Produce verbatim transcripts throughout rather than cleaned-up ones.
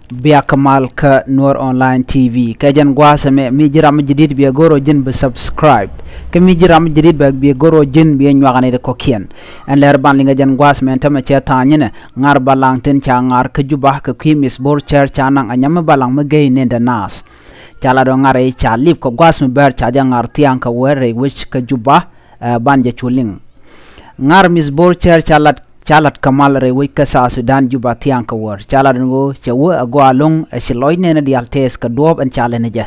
Bia kɛ mal kä Nuer Online T V. Kɛ jɛn gua̱a̱th ɛmɛ, mi ji̱ ram mi ji̱ di̱t biɛ go̱r ɔ ji̱n bi subscribe. Kä mi ji̱ ram mi ji̱ di̱t bɛ biɛ go̱r ɔ ji̱n biɛ nyuak ni di kɔ̱kiɛn. Ɛn lɛr ban liŋ kɛ jɛn gua̱a̱th ɛmɛ, ɛn tämɛ cɛ tha̱a̱ŋ nyinɛ ŋa̱r balaŋ tin ca ŋa̱r kä Juba kɛ kui̱ Miss Bor Char, ca naŋ ɛ nyam mi balaŋ mi gey nendɛ naath. Ca lat ɔ ŋa̱r ɛ ca lip kɛ gua̱a̱th mi bɛr, ca jɛ ŋa̱r thia̱a̱ŋ kɛ wä rɛy wec kä Juba, ɛ, ban jɛ cu liŋ. Ŋa̱r Miss Bor Char ca lat, ca lat kɛ mal rɛy wec kä South Sudan, Juba, thia̱a̱ŋ kɛ wä. Ca lat ɛn ɣöö cɛ wä ɛ gɔaa ɛlɔ̱ŋ, ɛ ci lɔc nɛɛni diaal tɛɛth kɛ duɔ̱ɔ̱p ɛn ca lɛn ɛ jɛ.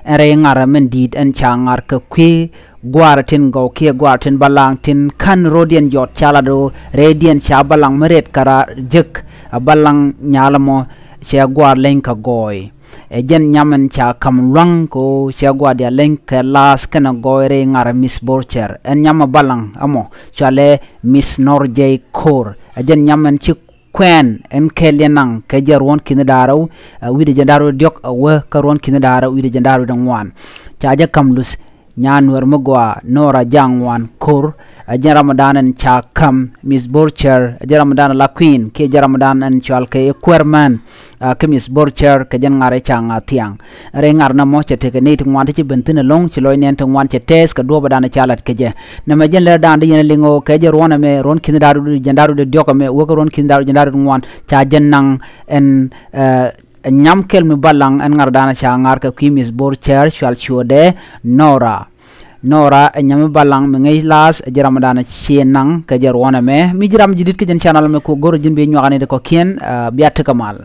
Ɛn rɛy ŋa̱r ɛ min di̱i̱t ɛn ca ŋa̱r kɛ kui̱ gua̱a̱r tin gɔw kiɛ gua̱a̱r tin balaŋ tin ka̱n ro̱diɛn jɔt, ca lat ɣöö rɛydiɛn ca balaŋ mi rɛt kɛ raar jek, ɛ balaŋ nyal ɛmɔ cɛ gua̱a̱r leny kɛ gɔɔy. Ɛ jɛn nyam ɛn ca ka̱m lua̱ŋ kɛ ɣöö cɛ gua̱a̱r diaal leny kɛ laath kɛnɛ gɔɔy rɛy ŋa̱r ɛ Miss Bor Char. Ɛn nyam ɛ balaŋ ɛmɔ cɔalɛ Miss Nor Jay Kor. Ɛ jɛn nyam ɛn ci kuɛn ɛn kɛl yɛ naŋ kɛ jɛ ruɔ̱n ki̱ni da̱ŋ rɛw, ɛ, wi̱cdɛ jiɛn da̱ŋ rɛw diɔ̱k ɛ wä kä ruɔ̱n ki̱ni da̱ŋ rɛw wi̱cdɛ jiɛn da̱ŋ rɛw wi̱cdɛ ŋuan. Ca jɛ ka̱m luth nyan Nuɛr mi gɔaa Nora Jaŋ Wan Kor. Ɛ jɛn ramɔ da̱a̱n ɛn ca ka̱m Miss Bor Char, ɛ jɛn ramɔ da̱a̱n ɛn la kui̱n kiɛ jɛn ramɔ da̱a̱n ɛn cɔal kɛ i̱ kuäär män, ɛ, kä Miss Bor Char kɛ jɛn ŋa̱r ɛ ca ŋa̱r thia̱a̱ŋ. Rɛy ŋa̱r nɔmɔ cɛ tekɛ nɛy ti ŋuan ti ci ben thi̱n ɛlɔ̱ŋ, ci lɔc nɛɛni ti ŋuan cɛ tɛɛth kɛ duɔ̱ɔ̱p ɛ da̱a̱n ɛ ca lat kɛ jɛ. Nɛmɛ jɛn lɛr da̱a̱n di yɛn ɛ liŋ ɣöö kɛ jɛ ruɔ̱n ɛmɛ, ruɔ̱n ki̱ni da̱ŋ rɛw wi̱cdɛ jiɛn da̱ŋ rɛw wi̱cdɛ diɔ̱k ɛmɛ wä kä ruɔ̱n ki̱ni da̱ŋ rɛw wi̱cdɛ jiɛn da̱ŋ rɛw wi̱cdɛ ŋuan, ca jɛ naŋ ɛn, ɛ, ɛ nyam kɛl mi balaŋ ɛn ŋa̱r da̱a̱n ɛ ca ŋa̱r kɛ kui̱ Miss Bor Char, cɔal ciötdɛ Nora. Nora ɛ nyam mi balaŋ mi ŋäc laath, ɛ jɛn ramɔ da̱a̱n ɛ ci naŋ kɛ jɛ ruɔ̱n ɛmɛ. Mi ji̱ ram ji̱ di̱t kä jɛn channel ɛmɛ, kɛ ɣöö go̱r ji̱n bi nyuak ni di kɔ̱kiɛn, ɛ, bia tekɛ mal.